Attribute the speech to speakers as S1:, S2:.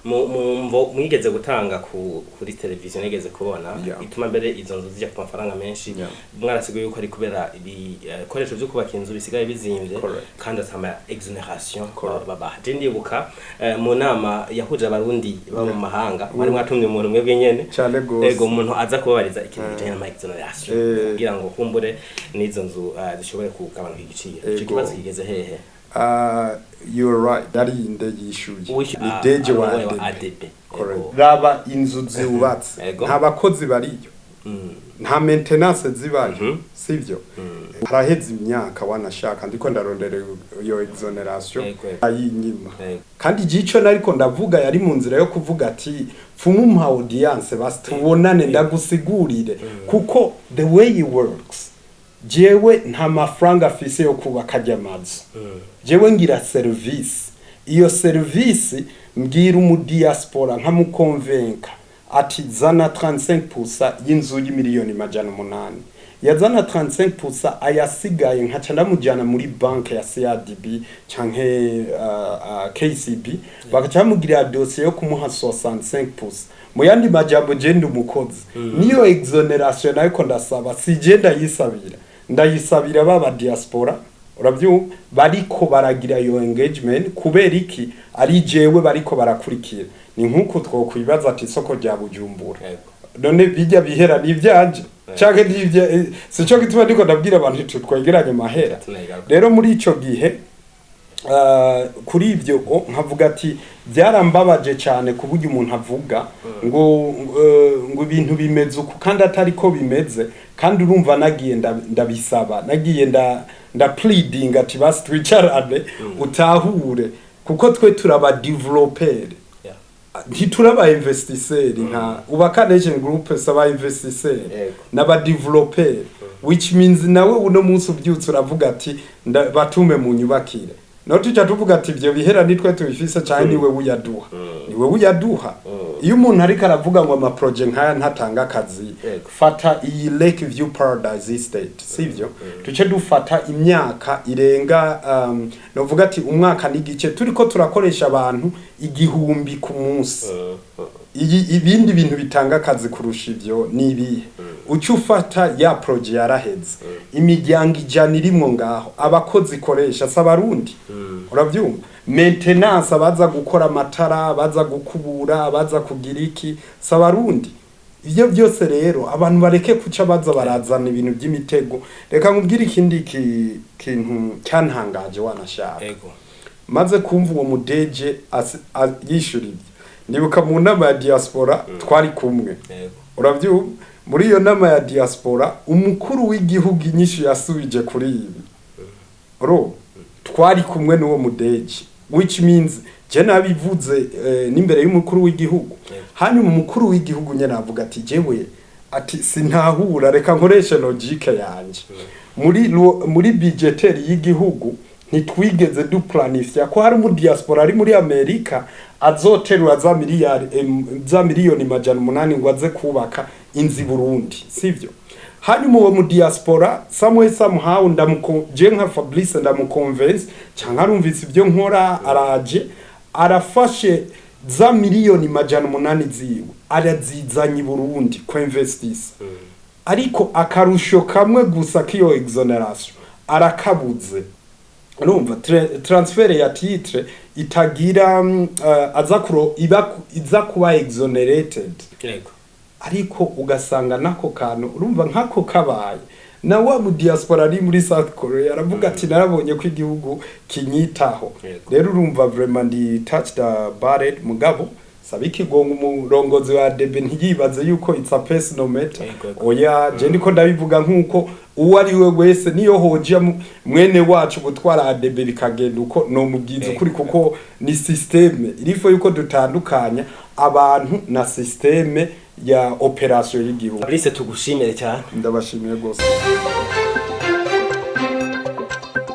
S1: Mu mvo mwigeze gutanga kuri televiziyo nigeze kubona ituma mbere izo nzu zijya ku mafaranga menshi, mwarasiguye yuko ari kubera ibikoresho byo kubaka inzu bisigaye bizimvye kandi atama exonération babaha. Je ndibuka mu nama yahuje Abarundi baba mu mahanga, mwari mwatumye umuntu mwebwe nyene.
S2: Cane gose.
S1: Ego, umuntu aza kubabariza ikintu kijanye n'ama exonération kugira ngo kumbure n'izo nzu zishobore kugabanuka igiciro. Ico kibazo kigeze hehe?
S2: You're right, yari inde yishuye? Ni DG wa
S1: arongoye wa
S2: ADB.
S1: ADB.
S2: Correct.
S1: Ego.
S2: Raba inzu zubatse, nta bakozi bariyo, nta maintenance zibayo, sivyo? Haraheze imyaka, wanashaka ndiko ndarondera iyo exonération, ayinyima. Kandi jico nariko ndavuga yari mu nzira yo kuvuga ati: "Pfuma umpa audience basi tubonane, ndagusigurire," kuko the way it works, jewe nta mafaranga afise yo kubaka ajya amazu. Jewe ngira service, iyo service mbwira umudiaspora nkamukonvenka ati: "Zana 35% y'inzu y'imiliyoni 800." Yazana 35%, ayasigaye nkaca ndamujyana muri banke ya CRDB canke KCB, bagaca bamugirira dosiye yo kumuha 65%. Mu yandi majambo, je ndi umukozi. Niyo exonération ariko ndasaba, si je ndayisabira, ndayisabira baba diaspora, urabyumva, bariko baragira iyo engagement. Kubera iki ari jewe bariko barakurikira? Ni nk'uku twokwibaza ati isoko rya Bujumbura, none bijya bihera ni ivyanje canke ni sico gituma ndiko ndabwira abantu twegeranye amahera.
S1: Tunayigaruka.
S2: Rero muri ico gihe, kuri ibyo nkavuga ati byarambabaje cyane ku buryo umuntu avuga ngo ibintu bimeze uku kandi atari ko bimeze. Kandi urumva nagiye ndabisaba, nagiye nda pleading ati: "Basi twicarane utahure," kuko twe turaba developer, ntituraba investisseur. Nka Ubaka Nation Group saba investisseur, n'aba developer, which means nawe uno munsi ubyutse uravuga ati: "Batume mu nyubakire," no tuca tuvuga ati ivyo bihera nitwe tubifise cyane, niwe uyaduha, niwe uyaduha. Iyo umuntu ariko aravuga ngo ama projet nkaya ntatanga akazi, fata iyi Lake View Paradise Estate, sivyo? Tuce dufata imyaka irenga, novuga ati umwaka n'igice, turiko turakoresha abantu 1000 ku munsi. Iyi ibindi bintu bitanga akazi kurusha ivyo ni ibihe? Uca ufata ya projet yaraheze, imiryango 100 irimwo ngaho, abakozi ikoresha si Abarundi, uravyumva? Maintenance, abaza gukora amatara, abaza gukubura, abaza kugira iki, si Abarundi. Ivyo byose rero abantu bareke kuca baza barazana ibintu by'imitego. Reka nkubwire ikindi kintu cyantangaje, wanashaka. Maze kumva uwo mudeje yishura ibyo, ndibuka mu nama ya diaspora twari kumwe, uravyumva, muri iyo nama ya diaspora umukuru w'igihugu inyishu yasubije kuri ibi ro twari kumwe n'uwo mudeje, which means je nabivuze n'imbere y'umukuru w'igihugu. Hanyuma umukuru w'igihugu nyene avuga ati: "Jewe," ati, "sintahura, reka nkoreshe logique yanje. Muri budgetaire y'igihugu ntitwigeze duplanifya ko hari mu diaspora ari muri Amerika azoterura za miliyari, za miliyoni 800 ngo aze kubaka inzu i Burundi, sivyo?" Hanyuma uwo mu diaspora somewhere somehow ndamuko, je nka Fabrice ndamuconvince cyangwa arumvise ibyo nkora, araje arafashe za miliyoni 800 ziwe arazizanye i Burundi ko investisa, ariko akarusho kamwe gusa k'iyo exonération arakabuze. Urumva transfert ya titre itagira aza kuro iba iza kuba exonerated. Ariko ugasanga nako kantu, urumva nk'ako kabaye, na wa mu diaspora ari muri South Korea aravuga ati: "Narabonye ko igihugu kinyitaho." Rero urumva vraiment ndi touched about it. Mugabo saba ikigongo umurongozi wa ADB ntiyibaze yuko it's a personal matter.
S1: Yego, yego.
S2: Oya, je ndiko ndabivuga nkuko uwo ari we wese niyo hoja mwene wacu gutwara ADB bikagenda uko, no mubwiza ukuri, kuko ni système irifo yuko dutandukanya abantu na système ya opération y'igihugu.
S1: Fabrice, tugushimire cyane.
S2: Ndabashimiye rwose.